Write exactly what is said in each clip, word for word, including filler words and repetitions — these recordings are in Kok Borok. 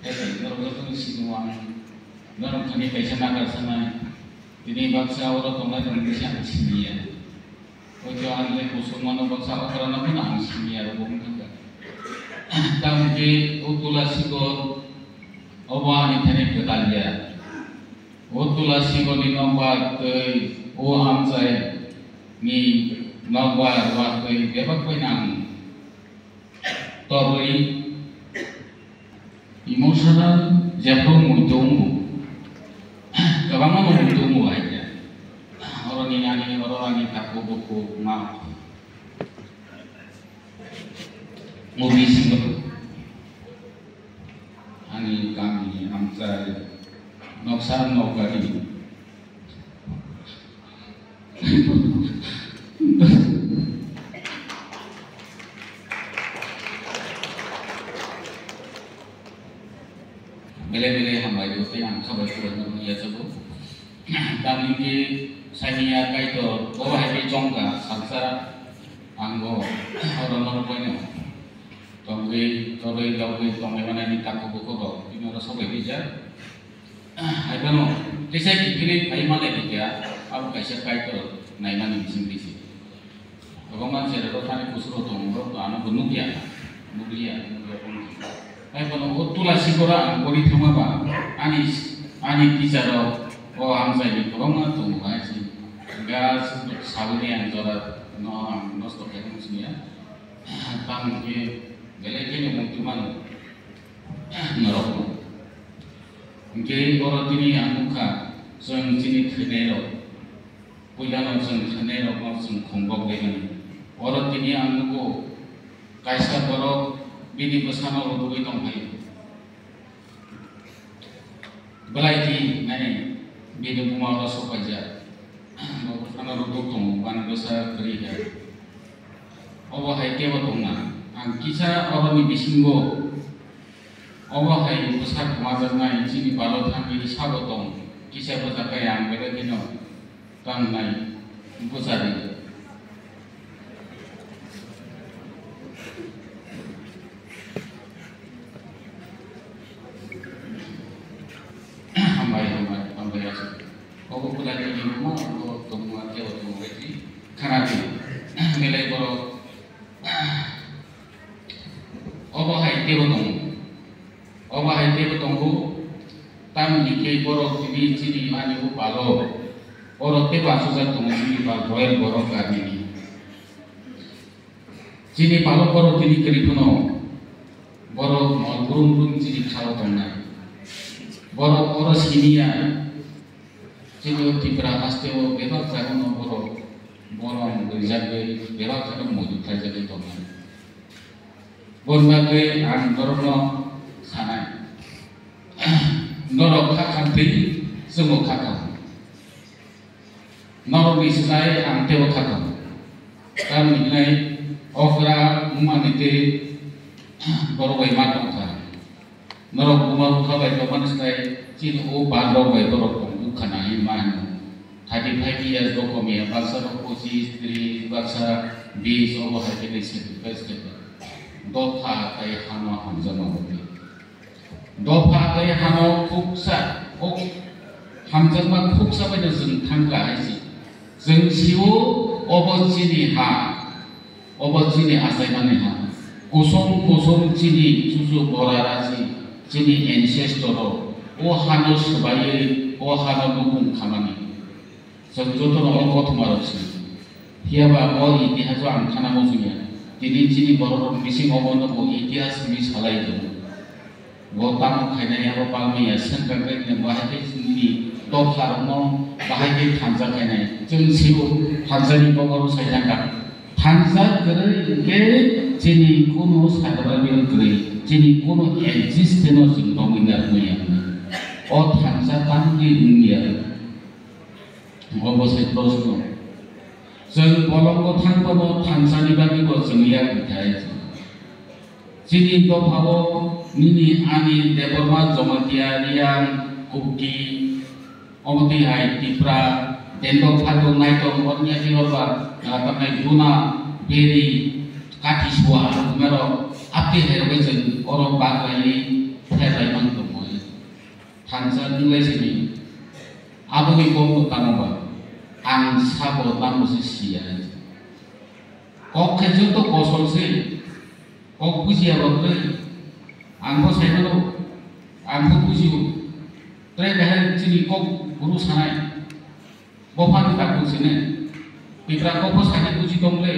Norok jotono sini ang norok thani kaisa nagar sanai. Tini baksa oro tongnai rok ni ang sini ya. Oito ang le kusuk mano baksa okra no phano ang sini ya rok wng thangka. Tamo khe o Tulasi go obo ani thani kwtal ya. O Tulasi go ni nokbar tei o amchai ni nokbar watwi bebak bai nang. Torwi emotional jephru muitu wngo. Kwbangma muitu wngo hai khe. Oroni ani, oro ani takhuk bukhuk ma movie singo ani kami amchai noksa nokari. Belai belai hambai rw tei ang khabai khulai no ya chago. Tamni khe saini ya Kaitor bo hai khe chongka salsa ang bo oro no rw bai no tongwi torwi logwi tonglai mani takhuk bukhuk rok tini oro sobai rijak. Hai phano kisa kiphilwi phai manlai khe abo kaisa Kaitor naimani bising bisi. Kwbangma chererok thani kusurok tongo, borok to ano bo nukya, nukliya, nukya phano. Hai phano o Tulasi gora ang pori thangma ba ani, ani teacher rok o amchaini kwbangma tongo hai se. Gas sabuni ang jora no ang nosto khaimani siniya. Tamo khe belai kheno muitu mano norokno. Hwnkhe oro tini ang nukha, chwng chini thwinairok, puilano chwng thwinairokno chwng khungbok rimani. Oro tini ang nugo, kaisa borok bini bwsano rwtugwi tongphai. Belai di nai bini buma oro sok paijak. Bo bwsano rwtug tongo, bani bwsa kwrwi hai. Obo hai kebo tongna. Ang kisa oroni bisingo obo hai bwsa kwmajaknai chini balo thangwi sabo tong. Kisa bwsa khe ang belai kheno tangnai bwsa ri. Hambai, hambai, hambai aswk. Obo kwlai ni nimo, obo tongma kebo tongo bai di. Khana di. Belai borok. Obo hai tebo tongo. Obo hai tebo tongo. Tamni khe borok tini chini ani o palo. Oro tebo aswkjak tongo chini pal royal borok karni. Chini palo borok tini kwrwi phano. Borok mol brum brum chini khao tongnai. Borok oro siniya. Chini o Tripura haste o bebak jaga no borok borom gwijagwi bebak jaga mojot khaijagwi tongo. Boni bagwi ang norokno sanai. Norok kha khamtwi chwngbo kha kham. Norokni swkang ang teibo kha kham. Tamni hwnwi okra wngmani tei borok bai ma tongkha. Norok buma bupha bai tongmani slai chini o bandrok bai borok tong bukha nangwi ma hino. Thirty five years bo komiya, baksa rok pochis, tris, baksa bis, obo hai khe sacrifice khaikha. Dopha tei hano hamjakma wngwi. Dopha tei hano khuksa, o hamjakma khuksa bai no chwng thangkha hai se. Chwng sio obo chini ha. Obo chini achaimani ha. Kusom kusom chini chuchu bora rachi, chini ancestor rok o hano swbaiwi o hano nukung khamani. Chwng jotono o kothoma rok sini. Phiya ba o itihaso ang khana muchungya. Tini chini borok rok bising obo no bo itihas hinwi salai tongo. Bo tamo khainai abo palmaya sengkrak khe bahai khe chini dopha rokno bahai khe thansa khainai. Chwng sio thansani kokoro sai thangkha. Thansa kwrwi hwnkhe chini kunu survival kwrwi, chini kunu existence no chwng tongwi narwkmaya hwnwi. O thansa tamni wngya. Obo se proshno. Chwng bolongo thang phano thansani bagwi bo chwng yak bithai. Chini dophao nini ani Debbarma, Jamatia, Riang, Kuki, omo twi hai Tipra, Dendok, Phaltok, Naitok, Orniya, Tinorba, ah, tamni Duna, Beri, Kathi, Suwa, Rumerok, apti hai rok chwng oro bak laiwi pher lai mangto. Wng lai sini, aboni kok no tamo ba, ang sabo tamo se siya. Kok khe joto kosol se, kok bujiya ba kwrwi, ang bo sai mano, ang bo bujio. Tei bahai chini kok buru sanai. Bophani takhuk sini, Tipra kokbo sadi buji tong le,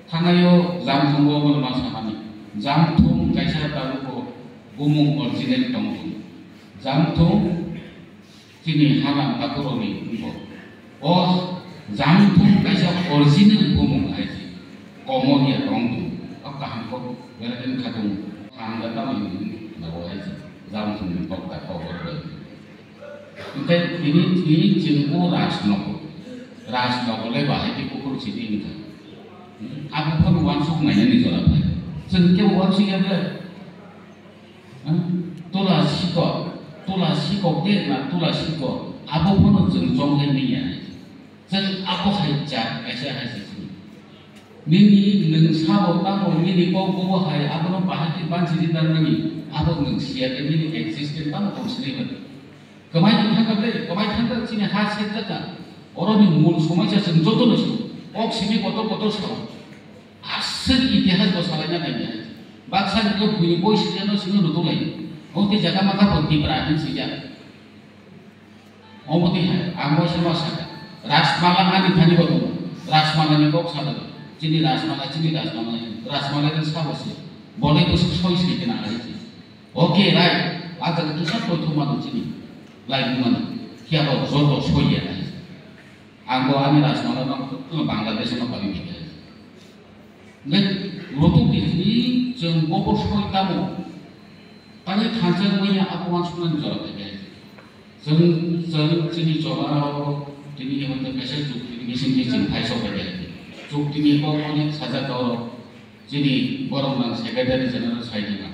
thanaio Jamthung bo omono ma samani. Jamthung kaisa taruko bumung original tong tong. Jamthung chini halam takhurokni wngkho. O Jamthung kaisa original bumung hai se komo ya tong tong. O kaham kok belai khe khatung hamda tamo hinwi nabo hai se Jamthungni kok ta kok bai. Hingke tini, tini chwng o rajnogo, rajnogo le bahai khe bukhuk sidi wngkha. Abo phano uansuk nainani jora phai. Chwng khe uansuk ya ble. Hmm? Tola sikok, tola sikok de na tola sikok. Abo phano chwng chonglai manya. Chwng abo hai cha, kaisa hai se chwng. Nini nwng sabo tamo nini kok bobo hai abono bahai khe bansi ri narmani. Abo nwng siya khe nini existence tamo tong sini mani. Kwmai ni thangkha ble, kwmai thangkha chini ha sek jaka. Oro ni mul somaisa chwng joto no sio. Ok simi kotor kotor sao. Aswk itihas bo salai na nai ya. Baksa ni khe bui boi sijak no simi no tulai. Ote jaga maka bo Tipra hin sijak. Omo twi hai, ang bo se ma saka. Rajmala ani thani bo tongo. Rajmala ni kok salo. Chini Rajmala, chini Rajmala. Rajmala ni sabo se. Bolai bo soi soi kena hai se. Okay, right. A jaga kisa koi thuma no chini. Lai mano. Kya ba joto soi ya hai. Ang bo ani Rajmala no Bangladesh no pari di hai. Ngai roto di ni chwng bo bo soi tamo. Tani thansa manya abo wansukmani jora phaikha. Chwng, chwng chini choba o tini hwnwi kaisa chukti ni bisingtwi chwng phai sok phaikha. Chukti ni kok onek sajak o chini borok nang Secretary General sai di na.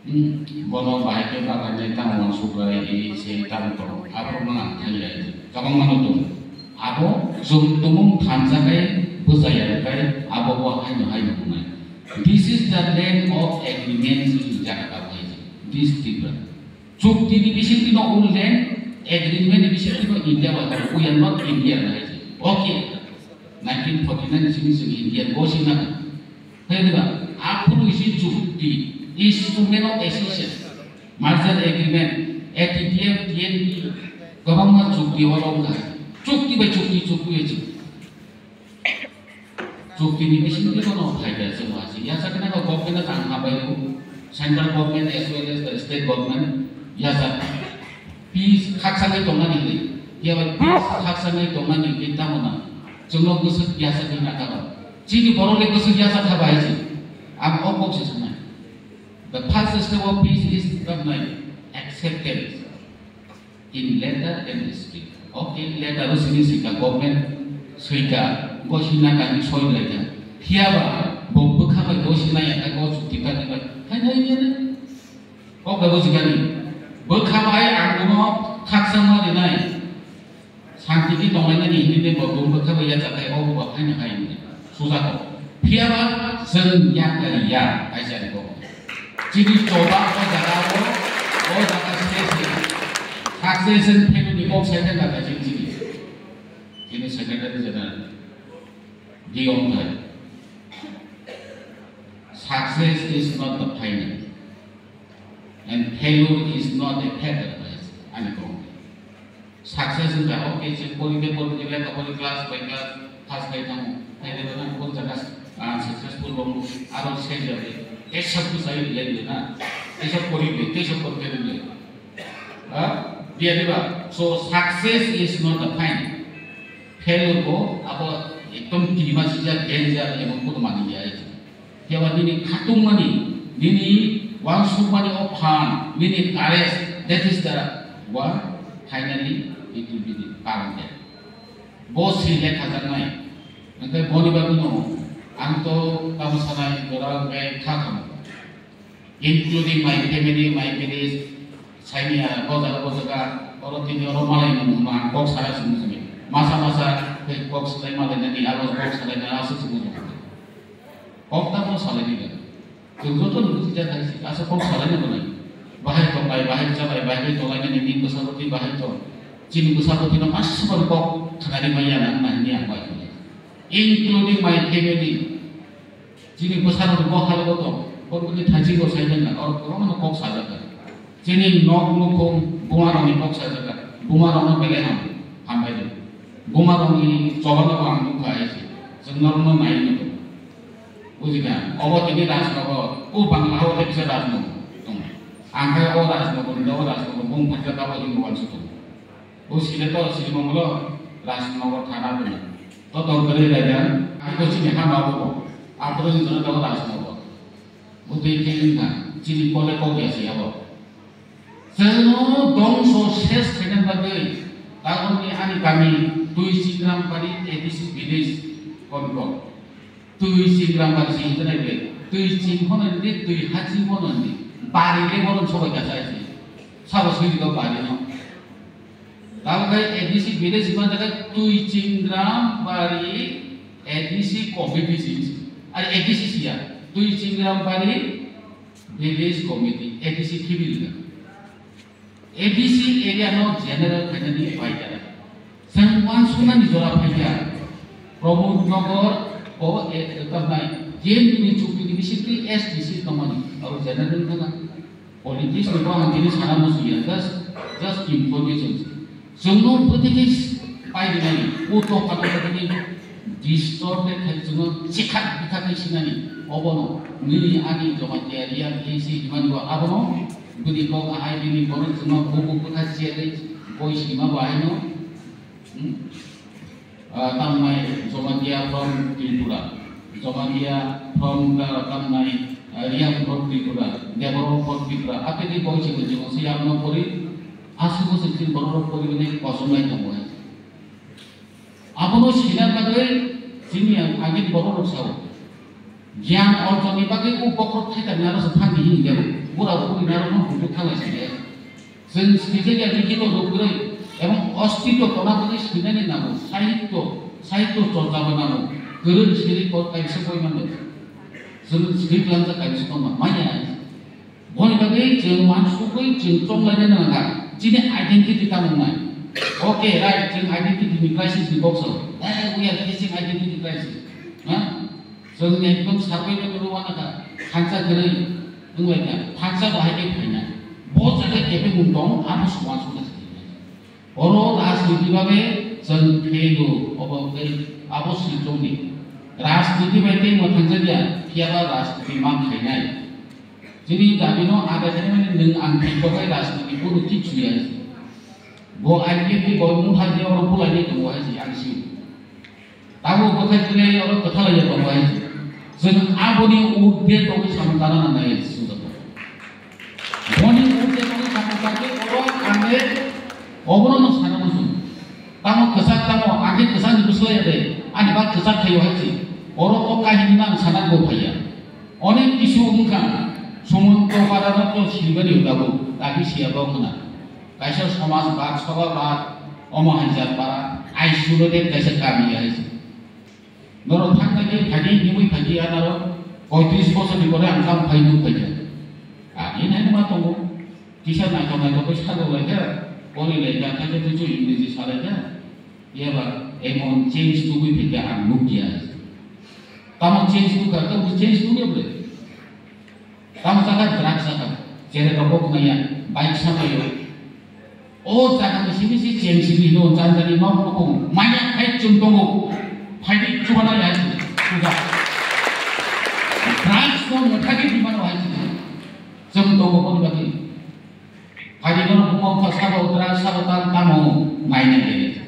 Hmm, bono bahai khe bagrainai tamo wansukrai, ei sei tamo tong. Aborok no ang thang ya, kwbangma no tong. Abo chwng tumung thansa khe bwchaya khe abo bo haino haino wngnai. This is the land of agreement, jaga kabo hai. This Tripura. Chukti ni bisingtwi no o land, agreement ni bisingtwi no India bai, we are not Indian hai. Okay. Nineteen forty-nine ni simi simi India bo sina. Hai diba? Aphuru isi chukti, instrument of association, merger agreement, A T T F, T N P, kwbangma chukti o rok wngkha. Chukti bai chukti, chukti bai chukti. Chukti ni bisingtwi bono phaikha chwng wansuk. Yachakna ba government no tang habai o, central government as well as the state government yachak. Peace khakchangwi tongnani hwnwi. Phiya bai peace khakchangwi tongnani hwnwi tamo na? Chwngno bwswk yachakwi nakha ba? Chini borokni bwswk yachak kha bahai se? Ang o kok se sanai. The first step of peace is the acceptance. In letter and spirit. Okay, letter o sini sika government sika, bo sina kani soi lai ka. Phiya ba bo bwkha bai bo sina ya ka, bo chukti ka ni ba. Hai hai ya ne. Kok da bo sika ni. Bwkha bai ang bono khaksa ma rinai. Santi ki tong lai nani hini de bo bwkha bai ya chakai o bo hai na hai ni. Suja ko. Phiya ba chwng ya ka ya, hai sa ko. Chini choba o jaga o, o jaga se se. Taxation family kok sai thangkha chini chini. Chini Secretary General D Omthai. Success is not the final and failure is not a fatal, ani kok. Success wngkha, okay, chwng pori de pori de lekha pori class by class pass khai thango. Hai de bana bo jaga, ah, successful rongo, aro se jabe. Tei sab tu sai le le na. Tei sab pori de, tei sab pori de le. Ha? Dia de ba. So success is not the final. Failure bo abo ekdom tima sijak danger emo kudu mani ya. Phiya ba nini khatungmani, nini uansukmani o phan, nini courage, that is the one, finally it will be the counted. Bo si lekhajaknai. Hwnkhe boni bagwino ang to tamo sanai jora hwnkhe kha khamu. Including my family, my village, Saini ya, bo jaga, bo jaga, oro tini oro malai mung hwnma ang kok sana simi simi. Masa masa, tei kok salai malai nani, abo kok salai nani, asa simi simi. Kok ta bo salai ni gana. Chwng joto ni buji jak hai si, asa kok salai ni gana. Bahai tonglai, bahai chalai, bahai tonglainani bini bwsarokni bahai tong. Chini bwsarokni no masukmani kok khnari maya na hwnna hwnwi ang bai tonglaio. Including my family. Chini bwsarokni bokha logo tong. Bokni thaichik bo sai nang na, or kwbangma no kok sajak kha. Chini nok nukhung buma rokni kok sajak kha. Buma rokno belai ham, hambai di. Buma rokni choba no bo ang nukha hai se. Chwng norokno nai no. Bujikha, obo tini Rajnagar, o Bangla o tei kisa Rajnagar tong. Ang khe o Rajnagar ni, o Rajnagar bung phaikha kabo himbo uansuk tong. O sile to sile manglo Rajnagar thana tong. To tong kare raja, ang to chini hama bo bo. Ang to ni jora to Rajnagar. Bo tei khe wngkha, chini kole kok ya se abo. Chwngno dongso ses khaina bagwi tabukni ani kami Twi Chingrambari A D C village konko. Twi Chingrambari se hinjana ble, twi ching hono hindi, twi haching hono hindi. Bari le bono sobai kasa isi. Sabo sui do bari no. Tabuk khai A D C village hima jaga Twi Chingrambari A D C committee se. Ari A D C siya. Twi Chingrambari Village Committee, A D C khibilga. A D C area no general khainani paikha. Chwng uansuknani jora phaikha. Pramod Nagar o, e, tamnai, J N V ni chukti ni bisingtwi S D C tongmani, abo general khana. Politics ni bo ang tini sana musuya, just, just information. Chwngno bwtwi khe pai rinani, o tokha tokha tini disturb khe khai chwngno chikha bikha khe sinani, obono nini ani Jamatia Reang A C himani bo abono bini kok ahai bini borok chwngno bubu bwkha chiyagwi boi sima bo ahaino, hmm? Ah, tamnai Jamatia from Tripura, Jamatia from, ah, tamnai, ah, Reang from Tripura, Debbarma from Tripura, apedi boi se boi se, se yakno pori, aswk bwswk chini borok rok poriwi nai kosom lai tongo hai. Abono sina bagwi chini ang agini borok rok sao. Gyan orjoni bagwi o bokhorok thaitanni aro se thangni hini jabo. Bura buri naro no bujuk thanglai se. Chwng swijak ya likhito rwgwi ebong ostitw tongna bagwi swinani nango, sahityo, sahityo chorcha bo nango, kwrwng siri kok kaisa koi mano. Chwng sri klamjak kaisa tongma manya. Boni bagwi chwng uansukgwi chwng chonglaina nangkha, chini identity tamo wngnai. Okay, right, chwng identity ni crisis ni kok sao. Eh, we are facing identity crisis. Ha? Chwng ekdom sarbai bai bai wana kha, thansa kwrwi wnglaikha, thansa bahai khe phaina. Bo jaga kebengmung tong, abo se uansukna se. Oro rajniti babe chwng fail o, obo tei abo silchokni. Rajniti bai tei mwthangjakya, phiyaba rajniti ma khainai. Chini dabino adai khainai mani nwng ang thwi kokai rajniti bono kichu ya. Bo I P F ni bo mungthar ni oro bulai ni tongo hai se ang sio. Tabuk bwkhai tini oro kwthalai ya tongo hai se. Chwng aboni urde tongwi samung tana nangnai hai se swngjak. Boni urde tongwi samung tangwi oro ang le obono no sana muchung. Tamo kwchak tamo, ang khe kwchak ni bwsla ya de, ani bak kwchak thaio hai se. Oro o kahini no ang sana bo phaiya. Onek kisu wngkha, Sumonto para no to silbani tabuk, dabi siya bo khna. Kaisa somaj bak, soba bak, omo hai jat para, ai suro de kaisa kami hai se. Norok thangnaidi phaidi himwi phaidi anaro poitris bosorni pore ang tamo phai nuk phaikha. Ani naino ma tongo. Kisa naithok naithok khe sajok laikha, pori laikha, khaikhe tei chwng Ingreji sa laikha. Phiya ba emon change tubui phaikha ang nukya. Tamo change tukha, tamo change tukya ble. Tamo sakha drugs sakha, chererok bo khwnaya, bike sakaio. O jaga ni simi si cheng simi hino janjani nok nokong manya khai chwng tongo. Phaidi chubana ya chwng. Drugs no mwthagi di mano hai chwng. Chwng tongo boni bagwi. Phaidi bono bumung kha sabo drugs sabo tam tamo naina gere.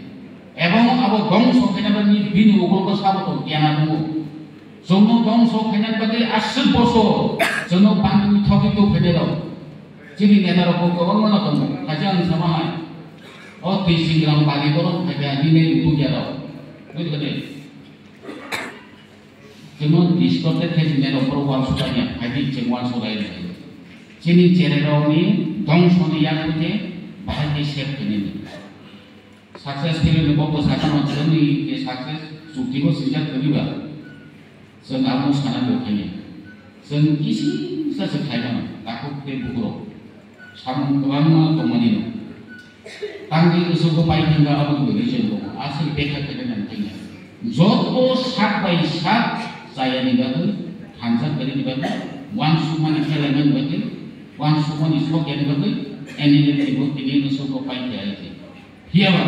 Ebong abo dongso khaina bagwi bini ukulgo sabo tong kena tongo. Chwngno dongso khaina bagwi aswk bosor chwngno bangwi thogwi tong khaina rok. Chini neta rok bo kwbangma no tongo. Kaisa ang sama hai. O twi singram bali borok khaikha nini bukya rok. Buji kha de? Chwngno disturb khe khe neta rok borok uansuk laina. Phaidi chwng uansuk lai lai. Chini cherai rok ni dongso ni yak khe bahai khe save khainani. Success philip ni bo bwsa tamo chwngni je success chukti bo swijak kwrwi ba. Chwng abo sana bo khainai. Chwng kisi sa se khaimano takhuk tei bukurok. Samung kwbangma tongmani no. Tangwi usukgo paithangkha aboni bo reason tongo. Aswk bekha khaina nang thangya. Joto sak bai sak chayani bagwi, thansa kwrwini bagwi, uansukmani khelaimani bagwi, uansukmani sokyani bagwi, N L A ni bo tini usukgo paithai. Phiya ba,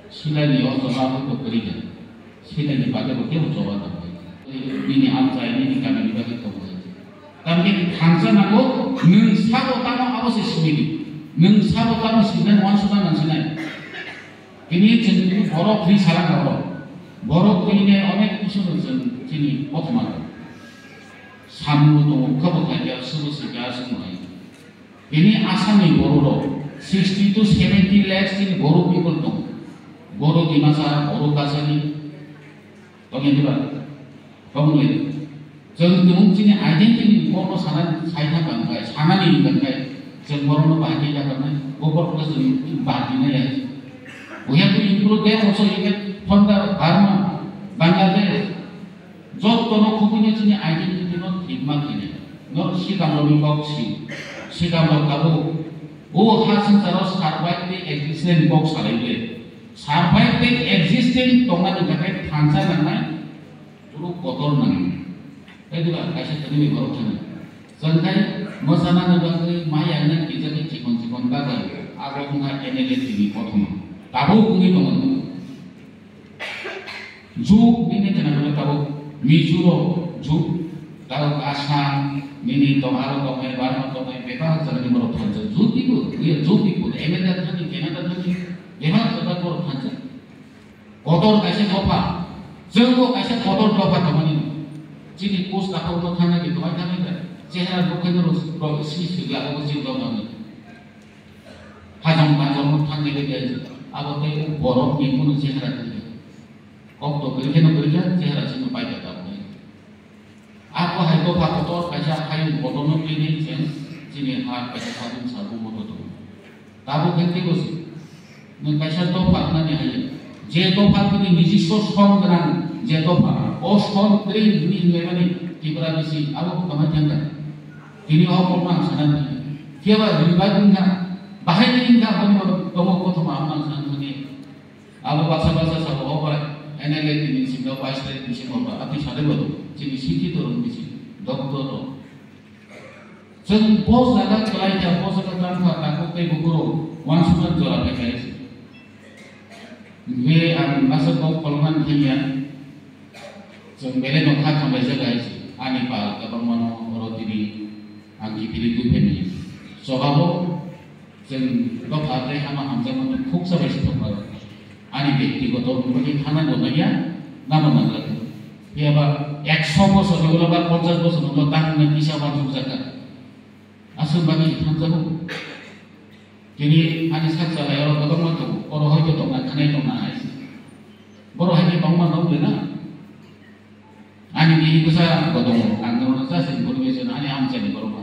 silai ni o choba hoi to kwrwi kha. Silai ni bagwi bo kebo choba tong kha. Nini amchai, nini kami ni bagwi tong kha. Tamni thansa nango, nwng sabo tamo abo se simi di. Nwng sabo tamo sinai, uansukna nang sinai. Tini chwng tini borok twi sala ka borok. Borok twi ne onek kisu no chwng chini kothoma. Samung tongo, kha bo thai kha, subo se kha, sumo hai. Bini Assam ni borok rok sixty to seventy lakhs ni borok people tong. Borok Dimasa, borok Kachari, tong ya diba? Tong le. Chwng tong chini identity ni borok sana sai tha bang kai, sana ni bang kai. Chwng borok no bahai ya bang nai, bo borok no chwng bahai na ya. We have to improve them also even from the Burma, Bangladesh. Jotono khobwino chini identity no thikma khainai. Norok sikam rokni kok si, sikam rok tabuk. O ha swngcharo survive tei exist ni kok salai le. Survive tei existing tongnani bagwi thansa nangnai, borok kotor nangnai. Tei duga kaisa thani borok thani. Chwngkhai mwchana ni bagwi mai yang nang kijak chikon chikon bagwi abo wngkha N L A tini kothoma. Tabuk wngwi tongo. Jug nini jana jana tabuk Mizo rok jug, tabuk Assam nini tong aro tong nai, Burma tong nai, bebak jana ni borok thansa jug people, we are jug people, America thani, Canada thani, bebak jana borok thansa. Kotor kaisa dopha, jwngbo kaisa kotor dopha tongmani. Chini post kakhao no thangna di tongmani thangna da, chehra nukhaino rok si sigla obo jil dopha ni. Hajong bajong no thangwi rwdi, abo tei borok ni kunu chehara kwrwi. Kok to kwrwi kheno kwrwi kha, chehara chwngno paikha tabuk. Abo hai dopha kotor kaisa hayung kotorno twiwi chwng chini ha kaisa sabun sabun moto tongo. Tabuk khe teibo se nwng kaisa dopha wngnani hai, je dopha bini nijiswo song gwnang je dopha, o song kwrwi hwnwi hwnwi mani Tripura bisi abo kwmai thangkha. Tini o kokno ang sana di. Phiya ba revive wngkha, bahai ni wngkha, aboni bo tongo kothoma, ang sana thangni. Abo baksa baksa sabo, o ba N L A tini singkha, vice president ni singkha, ba atwi sadai bo chini sikhi to rong bisi, doctor rok. Chwng bo jaga kwlai kha, bo jaga tang kha, takhuk tei bukhuk rok uansukna jora phai kha. Hwnkhe ang aswk kok koloknani thangya. Chwng belai no kha khamlaijak hai se, ani pal kwbangmano oro tini ang kiphilwi tubuphaimani. Chobabo chwng dopha tei hama hamjakmani khuksa bai se thangma rok. Ani byaktigoto wngwi thangna gwnangya namo nangla. Phiya ba ekso bosorni ulo ba ponchash bosorni ulo tang hwnwi kisa uansukjak kha. Aswk bagwi thangjak kha. Tini ani sak chalai oro kwbangma tongo, oro hoito tongna khanai tongna hai. Borok hai khe tongma nong le na. Ani bihik bwsa bo tongo, ang norokno just information, ani amchaini borok ba.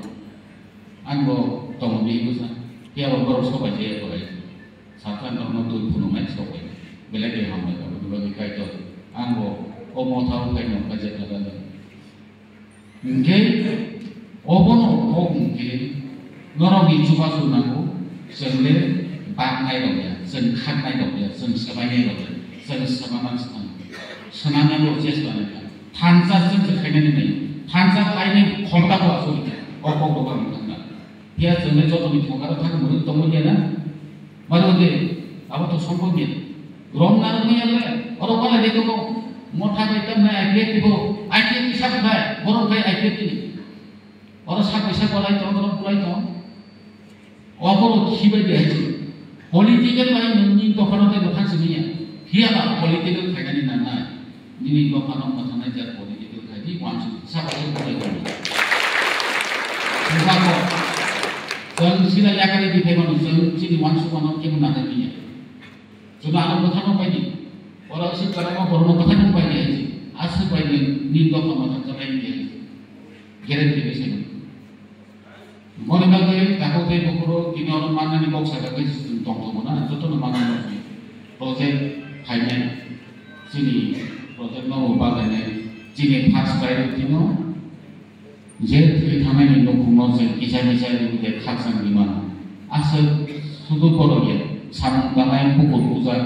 Ani bo tongo bihik bwsa. Phiya bo borok sobai je eko hai. Sakha norokno twi phunuknai sobai. Belai khe hambai abo bagwi Kaitor. Ang bo o motha o khaino kaijak kha. Hwnkhe obono kok hwnkhe norokni chubachu nango, chwng le baknai rok ya, chwng khaknai rok ya, chwng swbainai rok ya, chwng swbangma swkang swnamnani bo chesta nai kha. Thansa chwng se khainani nai, thansa khainai khomta bo aswk o kok rok ang thangna. Phiya chwng le jotoni thongaro thang mwnwi tongwi ya na? Mari hwnkhe abo to sombok ya. Rom narwkmaya le, oro wala de tongo. Motha bai tamnai I P F T bo, I P F T sak khai, borok khai I P F T ni. Oro sak bai sak walai tong, oro bulai tong. Oborok khibai de hai se. Political bai nwng ni dophano tei dophano simi ya. Phiya ba political khainani nangnai. Nini dophano mwthangnai jak political khai di, uansuk sak bai sak bulai tong. Saka ko. Chwng sida yakari di phaimani, chwng chini uansukmano kebo nangnai ya. Chwng ano bwthano paidi. Oro se kwbangma borokno bwthano paidi hai se. Aswk bai ni, ni dopha mwthangjaknai wngya hai se. Guarantee bai se. Boni bagwi takhuk tei bukhuk rok tini oro mannani kok saka khe chwng tongthokma na jotono manna bagwi. Project phainai. Chini project no bo balainai. Chini first priority no Je thwi thangnani nukhungno chwng kisa kisa rwui de khakchang di mano. Aswk sudu borok ya samung tangnai bukur bujak.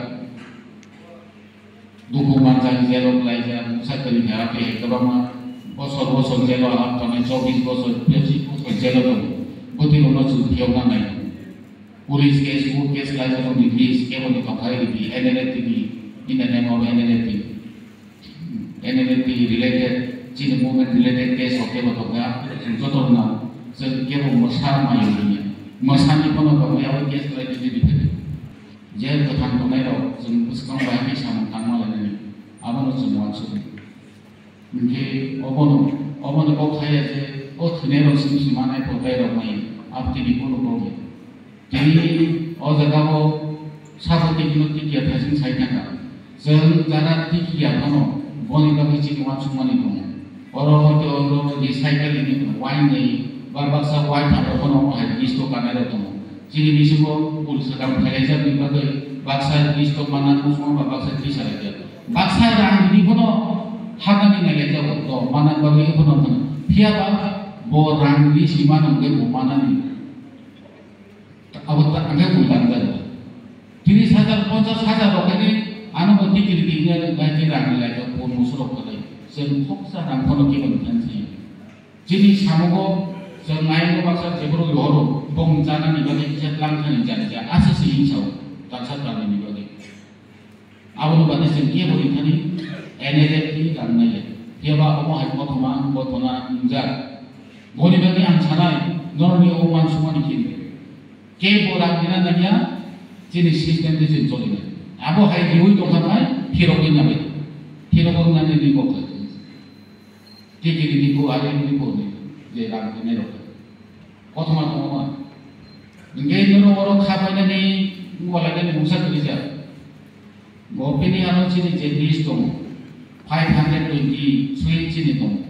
Dukhu manjak, jelo klaijak, mungsa kwrwi kha, tei kwbangma bosor bosor jelo hap tongnai, chobbish bosor, pochish bosor jelo tongo. Bwtwi rokno chwng phiyok nangnai. Police case, court case khlaijak rokni list kebo ni tongthai rwdi, N L F T ni, in the name of N L F T. N L F T related, chini movement related case rok kebo tongkha, chwng joto rwno chwng kebo mwsa mayo hwnwi. Mwsani bono tongwi abo case khlai twi twi phai. Je kwthang tongnai rok chwng bwskang bai khe samung tangma lainani, abono chwng uansukni. Hinkhe obono, obono kok haya je o thwinairok simi simi manai potairok mai, abo tini bono kok ya. Tini o jaga o sabo tikino tikya thasing sai thangkha. Chwng jara tikya phano boni bagwi chini uansukmani tongo. Oro hoito oro recycle ni wine ni ba baksa wine thangkha phano omo hai list o kanai rok tongo. Chini bisingo pul swkang phailaijakni bagwi baksa list o mana kusuma ba baksa tisa laikha. Baksa rang ni phano hakani nailaijago to mana bagwi phano phano. Phiya ba bo rang ni sima nangwi bo manani. Abo ta-, angkhe bui langjak. Tris hajar, ponchas hajar rok khe ano bo tikiri tikiri bai khe rang lai khe bo musurok khe lai. Chwng khoksa rang phano kebo ni khan sai. Chini samungo chwng nayango baksa jephuru yohoro bong chanani bagwi kisa tlang thani jani ja asa se hinsao talsa talni bagwi. Aboni bagwi chwng kebo ringthani N L F ni rang naiya. Phiya ba omo hai kothoma, kothoma wngjak. Boni bagwi ang sanai, norokni o uansukmani khe kebo rang rina naiya, chini system tei chwng cholinai. Abo hai riui tongkha bai, phirogwi naibai. Phirogwi nani ni kok lai. Tikiri ni bo, ari ni bo ni, je rang rina rok. Kothoma tongo ma. Hingke norok oro kha painani, wngwalainani mungsa kwrwi jak. Bo bini ano chini je list tongo, five hundred twenty soi chini tongo.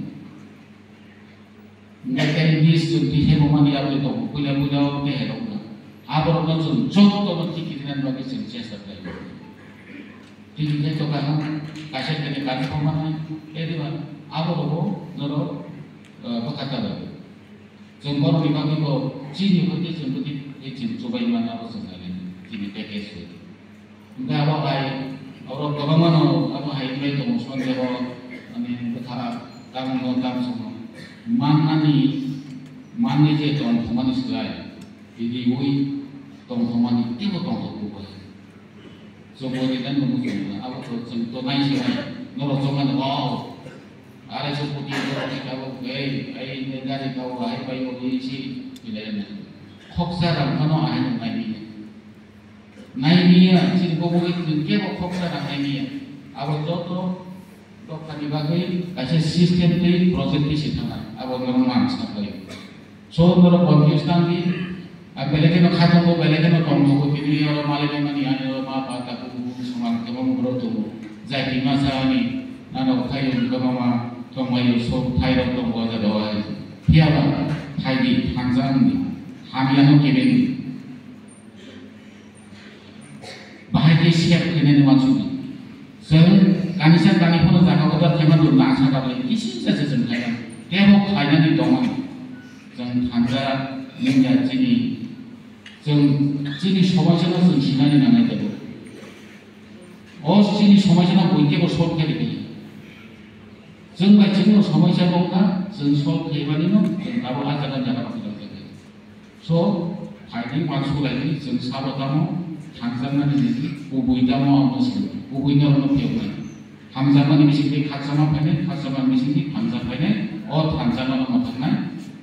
Hingke tei list chwng twi sebo mani aboni tongo, puila puila o tei hai rok na. Aborok no chwng joto no tikiri nani bagwi chwng chesta khlai. Tini tei to kaham kaisa kene kari pho mano, tei diba abo rogo norok, eh, bwkha ta bai. Chwng borokni bagwi bo chini hwnkhe chwng bwtwi tei chwng chubai mano abo chwng khainani chini package se. Hwnkhe abo hai oro kwbangma no abo hai wngwi tongo sondeho, ani bwkha tamo no tamo sono mannani, manwi je tong thangmani slai riui tong thangmani teibo tong thok bo bai. Choboni dan bo muchung na, abo to chwng to nai se nai, norok chongmani, wow, arai so koti borok ni tabuk, ei, ai, ne gari kabo, ai, bai, o, ei, si, bilai na. Khoksa rang phano ahai no nai miya. Nai miya, chini bo bo chwng kebo khoksa rang nai miya. Abo joto dophani bagwi kaisa system tei project twi se thangna, abo norok mang sa khlai. So, norok confuse tang di, a, belai kheno kha tongo, belai kheno tong tongo, tini oro malai mani, ani oro ma, pa, tabu, bu, bu, samang, tebo, borok tongo. Jati masa ani, nano khai yung, kama ma, tong mai yung, so, thai rok tongo, jaga o hai. Phiya ba, thai di, thangjak di, hamya no kebeng di. Bahai khe sep khainani uansukdi. Chwng kanisa kani phano jaga order khaima dun na asa dabai kisi jase chwng khaina. Tebo khainani tongmani. Chwng thanja nungya chini, chwng chini somoisano chwng sinani nangnai tebo. O chini somoisano bui kebo solve khaidi khaidi. Chwng bai chwngno somoisa bongkha, chwng solve khaimanino chwng abo a jaga jaga rok. So, phaidi uansuk laidi, chwng sabo tamo, thangjak nani nini, kubui tamo ang no sini, kubui no no phiyok nani. Thangjak nani bising di khakchangma phainai, khakchangma bising di thangjak phainai, o thangjak nani no thang nai,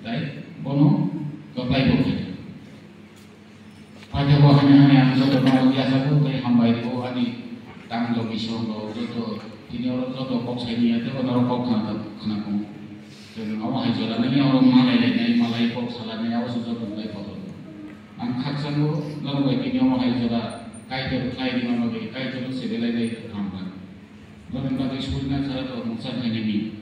tai bono kaplai bo khainai. Paithago hani hani ang joto no yachago tei hambai rwo ani tang logi song rok joto tini oro joto kok sai ni ya tei bono kok khna khna kong. Tei nwng abo hai jora nini oro malai lai nai malai kok sala nai abo se joto nai kotor. Ang khakchangbo norok bai tini omo hai jora Kaitor khlai rima bagwi Kaitorno sebelai bai hambai. Norokni bagwi surina sara to mungsa khainani.